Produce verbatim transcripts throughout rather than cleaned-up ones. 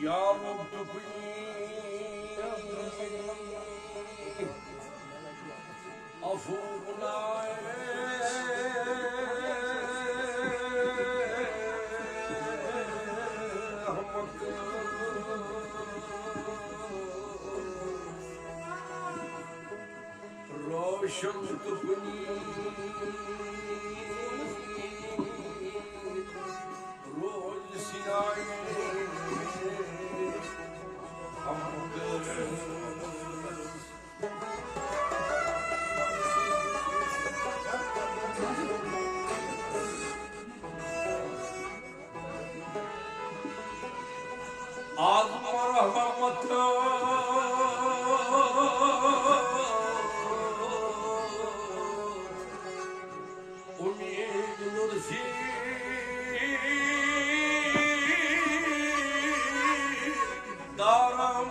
یا رب، تو کُنی عفو بنائے ہم روشن تو کُنی روز سیاہ ہم آز مرحمت امید نرسی دارم۔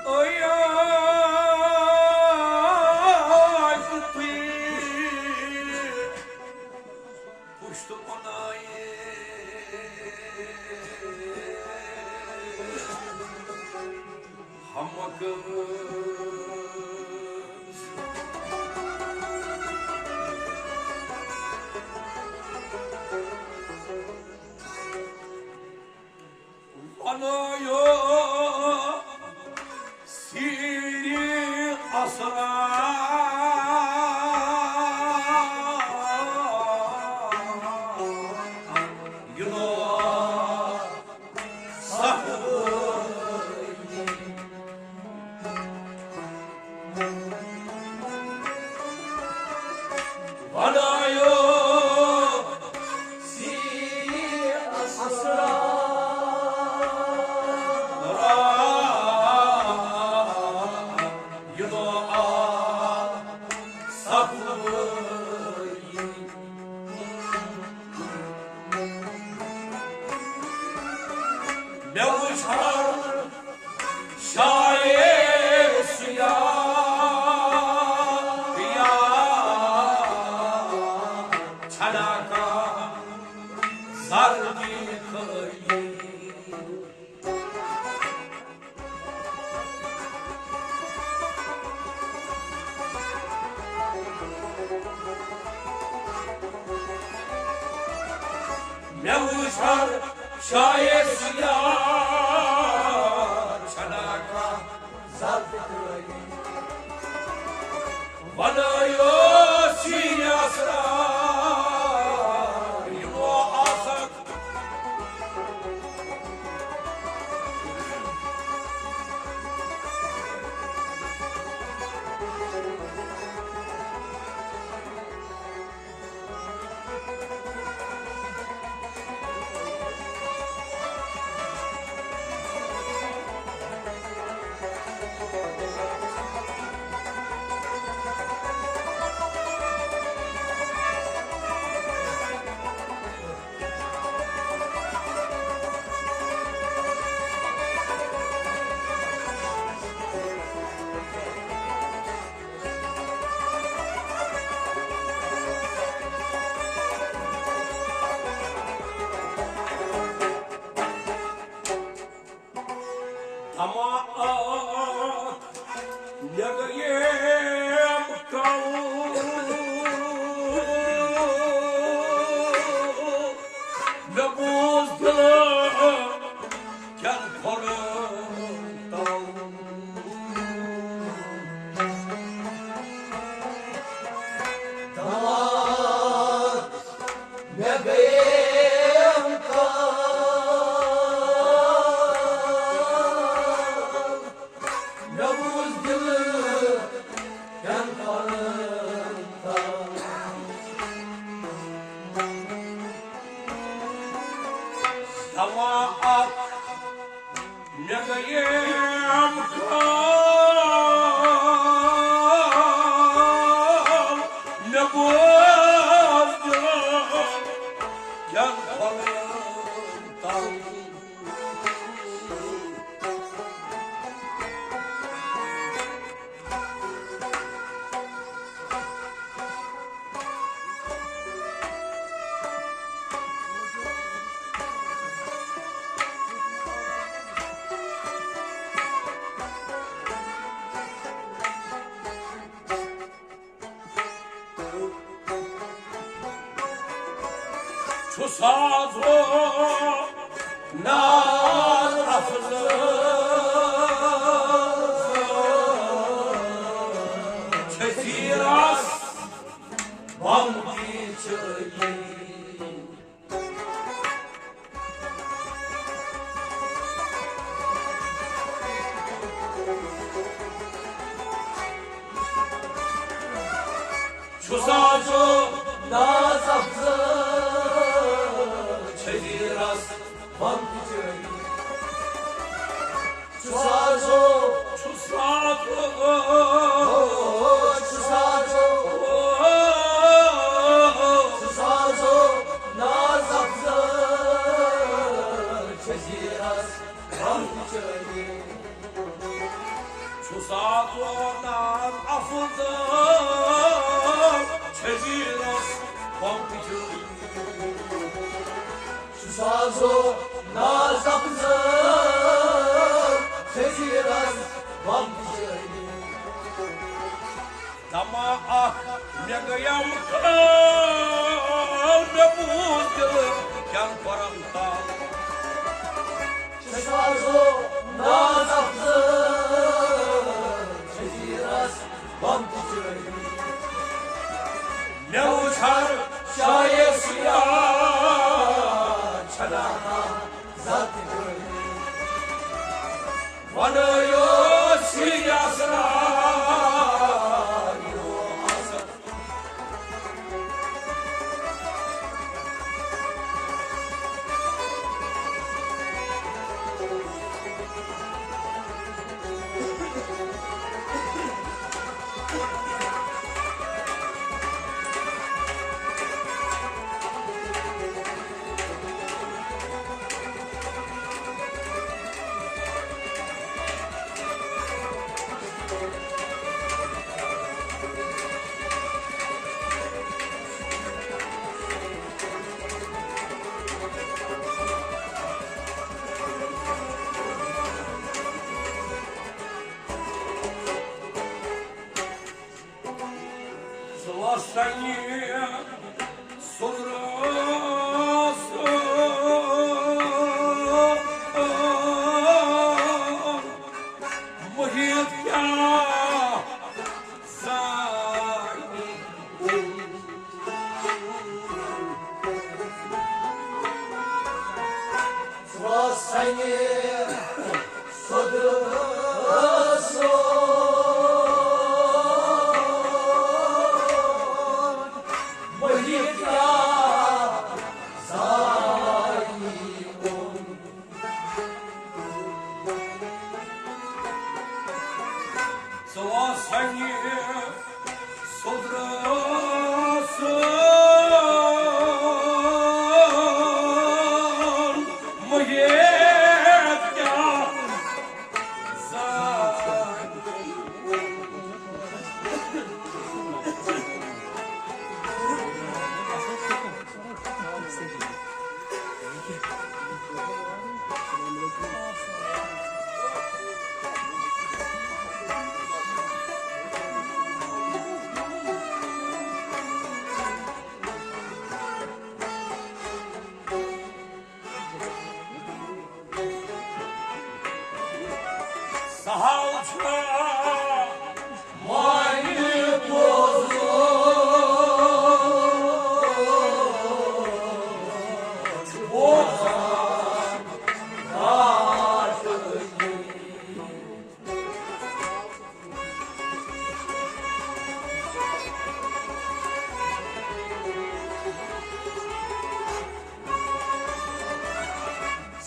اے آز تُہۍ پُشت بنٲیِتھ ہمکس بنٲیِو سیٖری اسرار۔ یہِ نوٚو سخت بنٲیِو سیٖری اسرار۔ یہِ نوٚو سخت مےٚ وُچھ ہر شاعر سیاہ، یا چھڑا کانٛہہ زردی خٲلی۔ مےٚ وُچھ ہر شاعر سیاہ چھڑا کانٛہہ زردی خٲلی۔ بنٲیِو سیٖری اسرار، یِمو آسکھ دماغ مےٚ گٔیَم کَو۔ مےٚ بوٗز دِلہٕ کٮ۪ن کھۄرَن تَل۔ دماغ مےٚ گٔیَم کَو۔ مےٚ بوٗز دِلہٕ کٮ۪ن کھۄرَن تَل۔ دوا اکھ مےٚ گٔیَم کَو۔ مےٚ بوٗز دِلہٕ کٮ۪ن کھۄرَن تَل۔ چھُ سازو ناز افزا چھِ زیٖرس بم تہِ چھِ۔ چھُ سازو ناز افزا چھِ زیٖرس بم تہِ چھِ۔ چھُ سازو، چھُ سازو، چھُ سازو، چھُ سازو ناز افزا چھِ زیٖرس بم تہِ چھِ۔ چھُ سازو ناز افزا چھِ زیٖرس بم تہِ چھِ۔ چھُ سازو ناز افزا چھِ زیٖرس بم تہِ چھِ۔ دما اکھ مےٚ گٔیم کال، مےٚ بوٗز دِلہٕ کٮ۪ن کھۄرن تل۔ چھُ سازو ناز افزا چھِ زیٖرس بم تہِ چھِ۔ مےٚ وُچھ ہر شایے سیاہ چھنا ذات۔ بنٲیِو سیاہ سرا۔ سُہ اوس سنہِ سُدرٕ سُہ محیط کیٛاہ زانہِ۔ سُہ اوس سنہِ سُدرٕ سُہ محیط کیٛاہ زانہِ۔ سُہ اوس سنہِ سُدرٕ سُنٛد محیط کیٛاہ زانہِ۔ سہل چھا وۄنۍ بوزُن، بوزان کتھ۔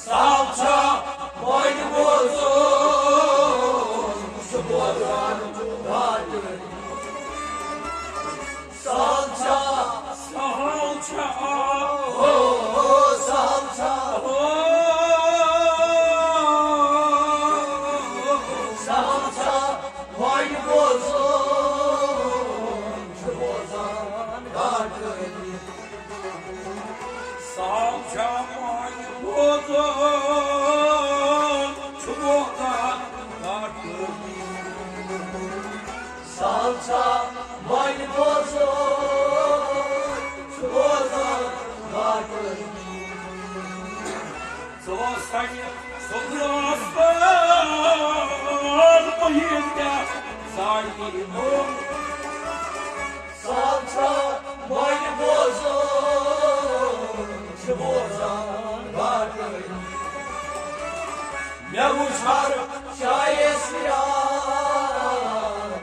سہل چھا وۄنۍ بوزُن، چھُ بوزان گاٹہٕ۔ سہل چھا، سہل چھا، او، او، سہل چھا، او، سہل چھا وۄنۍ بوزُن، چھُ بوزان گاٹہٕ۔ سہل چھا وۄنۍ بوزُن، چھُ بوزان گاٹہٕ۔ سہل چھا وۄنۍ بوزُن، چھُ بوزان گاٹہٕ۔ ژٕ اوس سانہِ سُہ درٛاس پٲٹھۍ مُحیٖط کیٛاہ سانہِ نوٗر۔ سال چھا وۄنۍ بوزُن، چھِ بوزان گاٹہٕ۔ مےٚ وُچھ ہر جایہِ سیرا،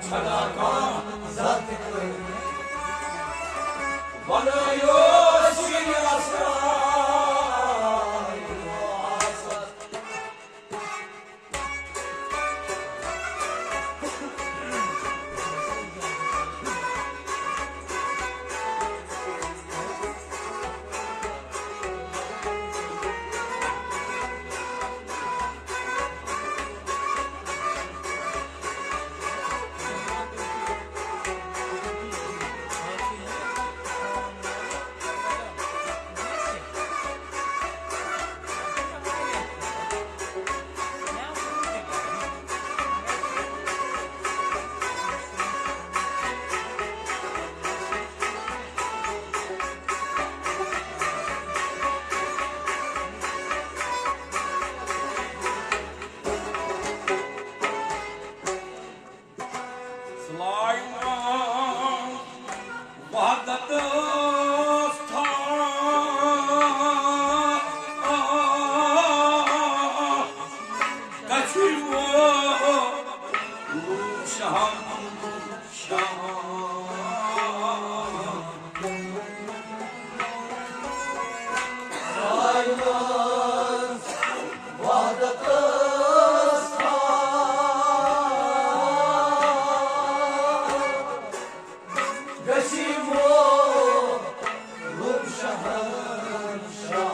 چھنا کانٛہہ زد تہِ کٔرِتھ۔ بنٲیِو شیرِ اسرار۔ سلایمان وحدت تھا گژھِ وول شہم شہم۔ سلایمان وحدت تھا گژھِ وول شہنشاہ۔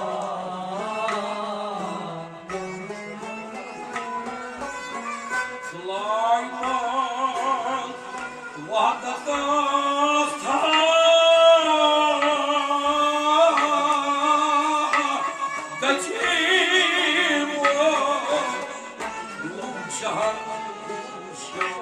سلایمان وحدت تھا گژھِ وول شہنشاہ۔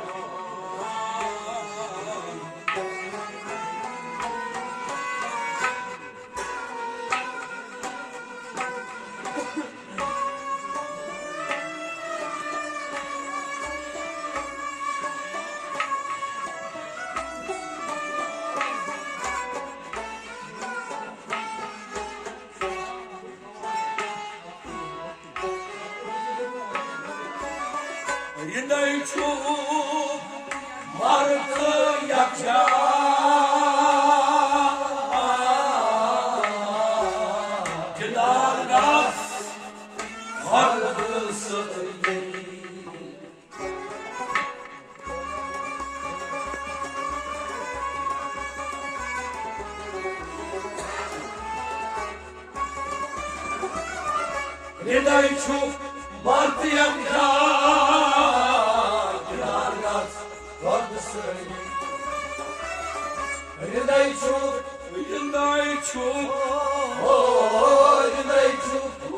رِندَے چھُ مرد یکجا دِدار گژھ خۄد سۭتۍ۔ ہردے چھُ بھرتی اکھ جاے، دِدار گژھ خۄد سۭتۍ۔ ہردے چھُ، ہردے چھُ، او، ہردے چھُ، او،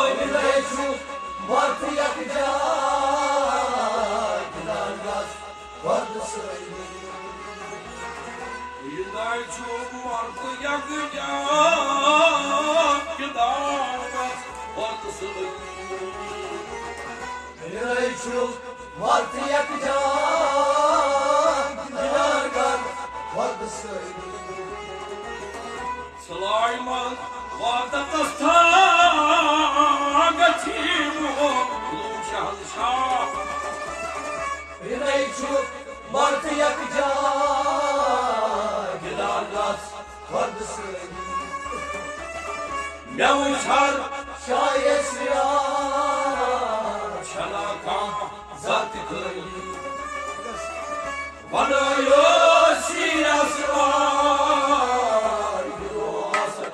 ہردے چھُ بھرتی اکھ جاے، دِدار گژھ خۄد سۭتۍ۔ ہردے چھُ بھرتی اکھ جاے، دِدار گژھ خۄد سۭتۍ۔ ہردے چھُ بھرتی اکھ جاے، دِدار گژھ خۄد سۭتۍ۔ سلایمان وحدتس تھا گژھِ وول شہنشاہ۔ ہردے چھُ بھرتی اکھ جاے، دِدار گژھ خۄد سۭتۍ۔ مےٚ وُچھ ہر جایہِ سیرا، چھنا کانٛہہ زد تہِ خٲلی۔ بنٲیِو شیرِ اسرار وراثت۔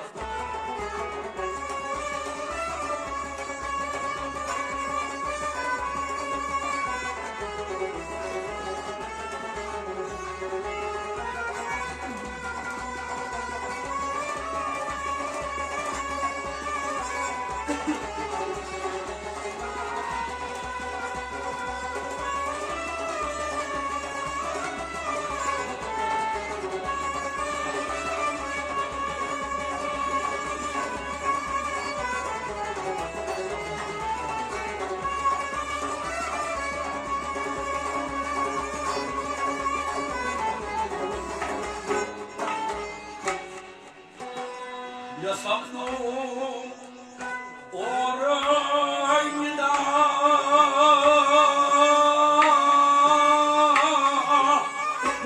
مےٚ سپدوم اورے ندا،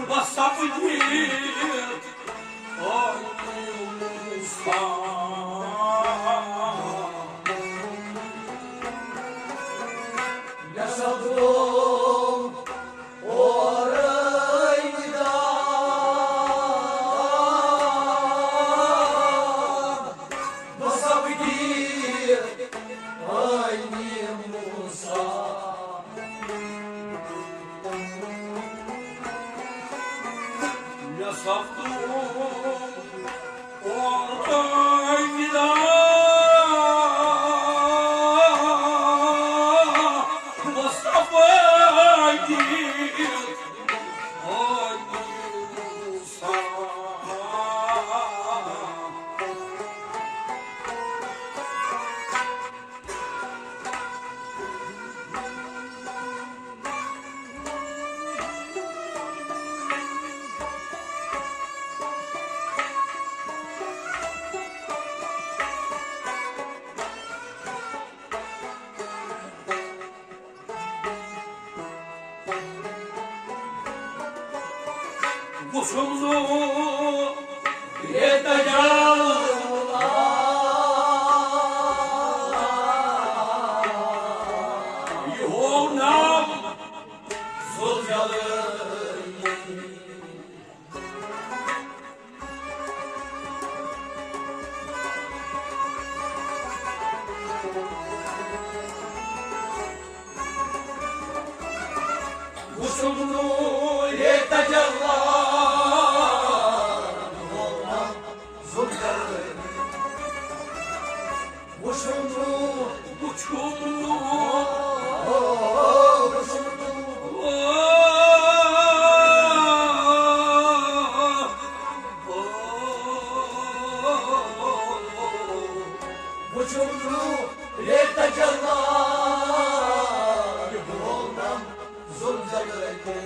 بہٕ سپدِتھ آیُس۔ مےٚ سپدوم اورے ندا، بہٕ سپدِتھ عینِ موسیٰ۔ مےٚ سپدوم اورے ندا، بہٕ سپدِتھ عینِ موسیٰ۔ وُچھُم نوٗرِ تجلی یِہُنٛد ناو ذوالجلٲلی۔ وُچھُم نوٗرِ تجلی، وُچھُم نوٗر، وُچھُم نوٗر، وُچھُم نوٗر۔ وُچھُم نوٗرِ تجلی یِہُنٛد ناو ذوالجلٲلی۔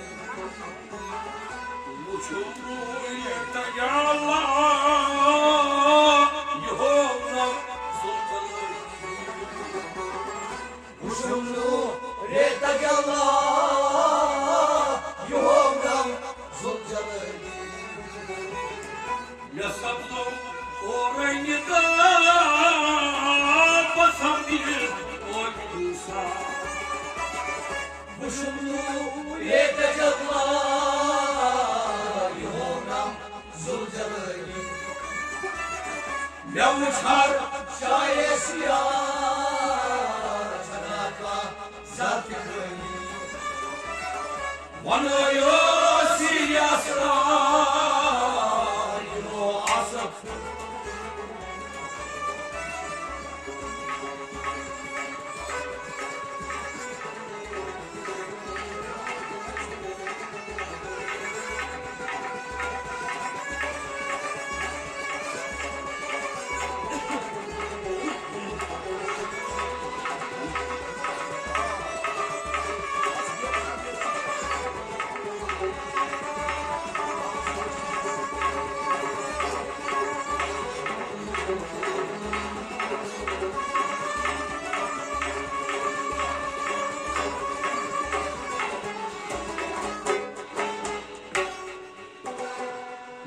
وُچھُم نوٗرِ تجلی یِہُنٛد ناو ذوالجلٲلی۔ وُچھُم نوٗرِ تجلی یِہُنٛد ناو ذوالجلٲلی۔ مےٚ سپدوم اورے ندا، بہٕ سپدِتھ عینِ موسیٰ۔ وُچھُم نوٗرِ تجلی یِہُنٛد ناو ذوالجلٲلی۔ مےٚ وُچھ ہر جایہِ سیاہ، چھنا کانٛہہ ذاتِ خٲلی۔ وَنٲیِو سیاہ سرٛار یِمو آسہٕ۔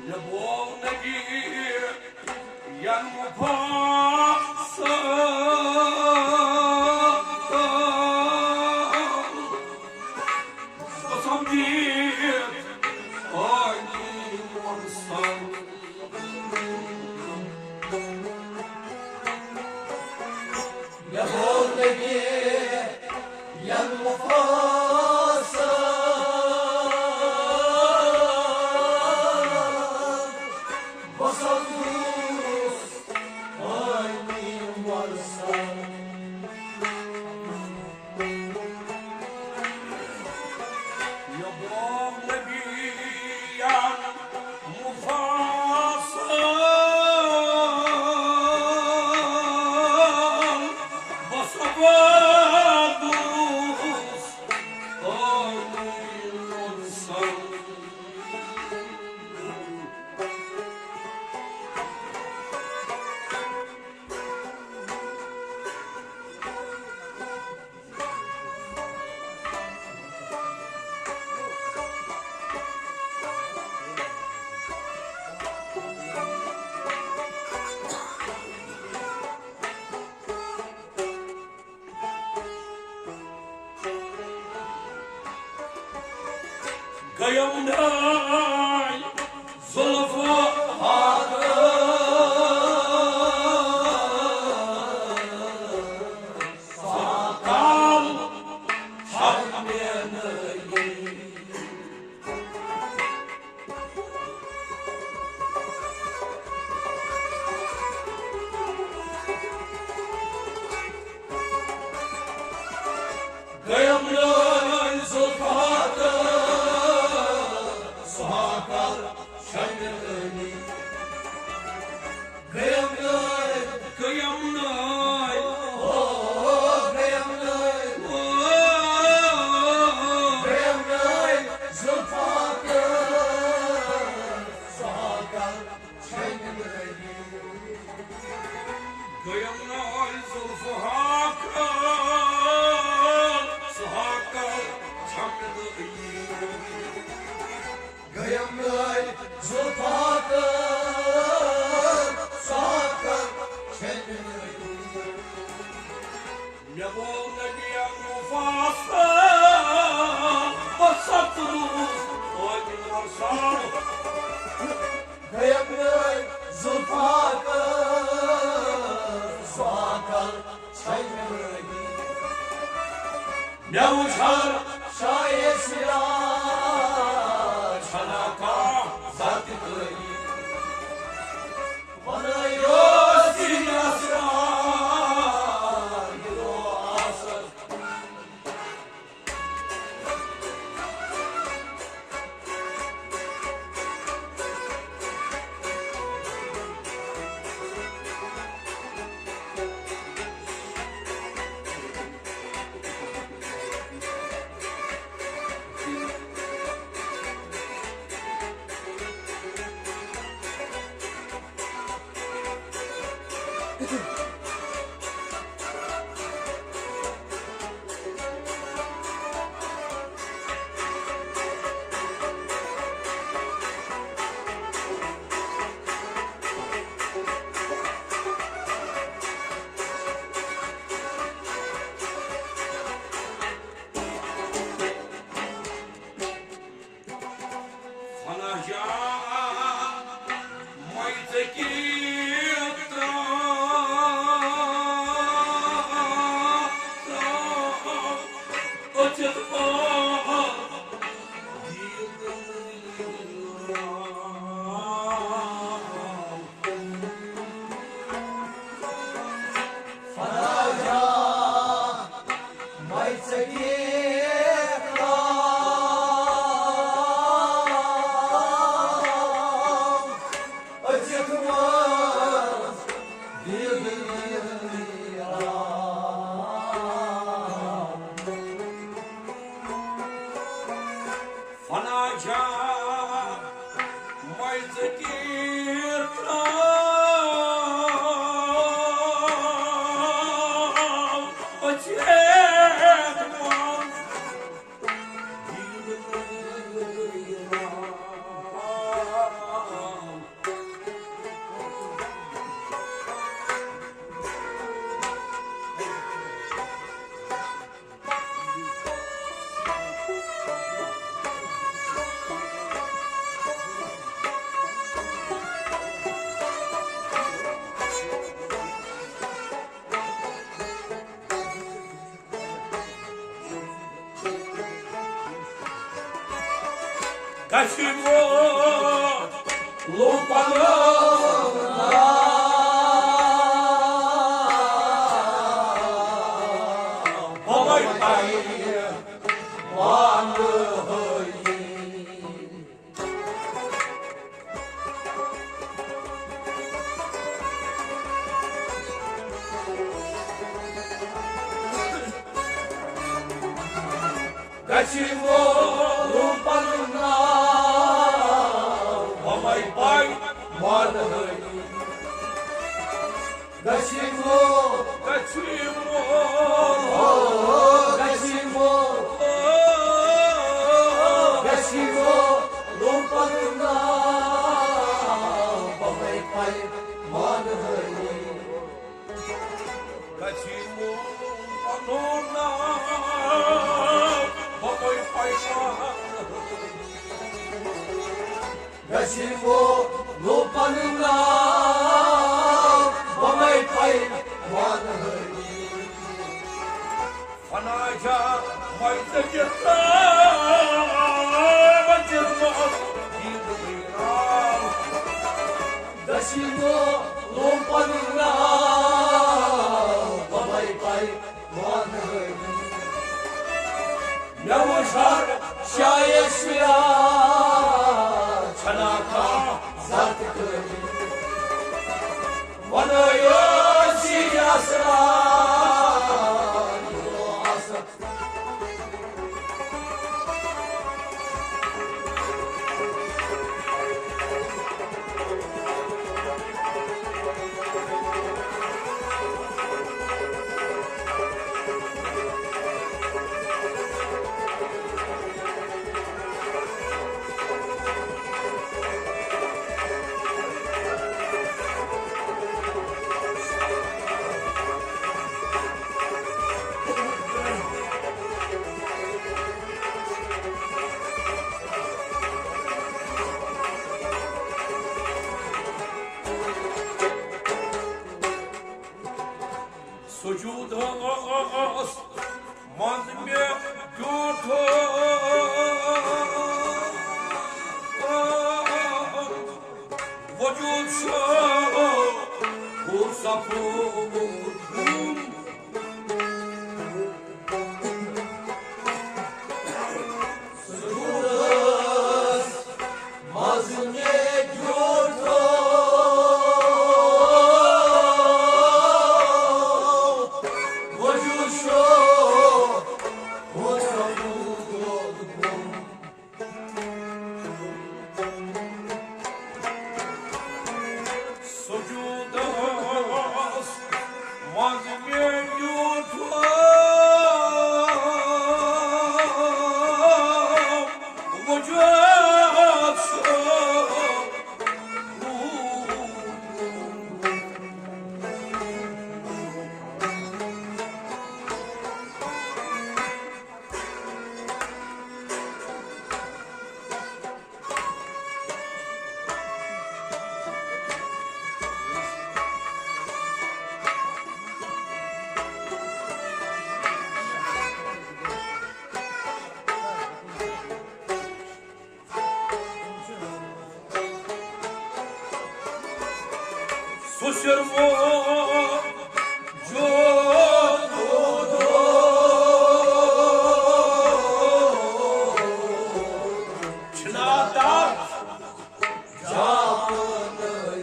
مےٚ بوو نبی ین مفصل، بہٕ سمجھِ عینِ مرسل۔ مےٚ بوو نبی ین مفصل، بہٕ سمجھُس عینِ مرسل۔ مےٚ بوو نبی ین مفصل، بہٕ سپدُس یمناے زلفہٕ ہاکہٕ ساکال چھَکھ مےٚ نٲیی۔ گٔیم نٲلۍ زُلفہٕ ہاکہٕ ساکال چھَکھ مےٚ نٲیی۔ گٔیم نٲلۍ، گٔیم نٲلۍ، او، گٔیم نٲلۍ، او، گٔیم نٲلۍ زُلفہٕ ہاکہٕ ساکال چھَکھ مےٚ نٲیی۔ گٔیم نٲلۍ زُلفہٕ ہاکہٕ ساکال چھَکھ مےٚ نٲیی۔ گٔیم نٲلۍ زُلفہٕ ہاکہٕ ساکال چھَکھ مےٚ نٲیی۔ مےٚ ووٚن نبی مُفاصل، بہٕ سَپدُس عٲدِل اَرسال۔ گٔیم نٲلۍ زُلفہٕ ہاکہٕ ساکال چھَکھ مےٚ نٲیی۔ مےٚ وُچھ ہر شاہہِ سِراج، چھَنا کانٛہہ ذاتِ بٲری۔ بنٲیِو سِنۍ اسرار، یہِ دُعا آسَن۔ فنا جان، مَے ژٕ کینٛہہ ترٛاو، ترٛاو، أژِتھ پاو۔ فنا جان، مَے ژٕ کینٛہہ ترٛاو، أژِتھ منٛز دِل آرام۔ فنا جان، مَے ژٕ کینٛہہ ترٛاو، أژِتھ منٛز دِل آرام۔ گژھِ وول لوٗکن بۄبے پایہِ وانہٕ ہٲیی۔ گژھِ وول پنُن ناو، ہمے پاے مانہٕ ہٲنی۔ گژھِ وول، گژھِ وول، او، گژھِ وول، او، گژھِ وول پنُن ناو، ہمے پاے مانہٕ ہٲنی۔ گژھِ وول پنُن ناو، ہمے پاے مانہٕ ہٲنی۔ سِمو لوٗپن ناو، بمے پے وانہٕ ہٲوی۔ فنا جا مے تجتا وجر مس دید ویران۔ دسِمو لوٗپن ناو، بمے پے وانہٕ ہٲوی۔ مےٚ وُچھ ہر شایَس یا چھنا کانٛہہ ذات خٲلی۔ وَنٲیِو سی اَسرار، اَسرار۔ سجودس منٛز مےٚ بیوٗٹھ وجود چھُ پُرسکوٗن۔ سجودس منٛز مےٚ بیوٗٹھ وجود چھُ پُرسکوٗن۔ سجودس منٛز مےٚ بیوٗٹھ وجود چھُ۔ سُہ سِر موجود چھُنا تَتھ جانٕے۔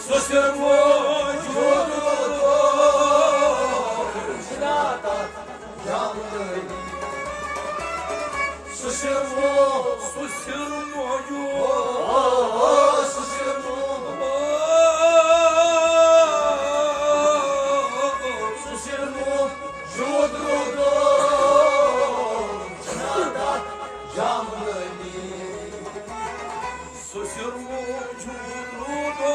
سُہ سِر موجود چھُنا تَتھ جانٕے۔ سُہ سِر مو-، سُہ سِر موجود۔ سُہ سِر مو-، سُہ سِر موجود روٗدو چھُنا تَتھ جانٕے۔ سُہ سِر موجود روٗدو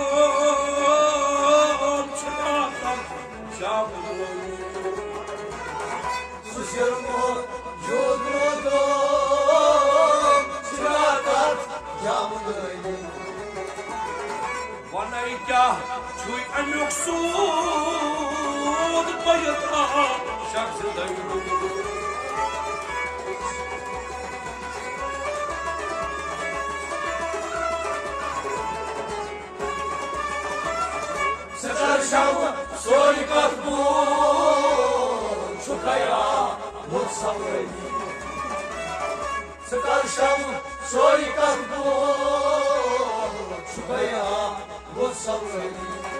چھُنا تَتھ جانٕے۔ سُہ سِر موجود روٗدو چھُنا تَتھ جانٕے۔ وَنَے کیٛاہ چھُے اَمیُک سوٗد پٔرِتھ آ شخص دٔنٛدِل۔ ژٕ کر شم سورُے کتھ بوٗل، چھُکھے آمُت سمٲوِتھ۔ ژٕ کر شم سورُے کتھ بوٗل، چھُکھے آمُت سمٲوِتھ۔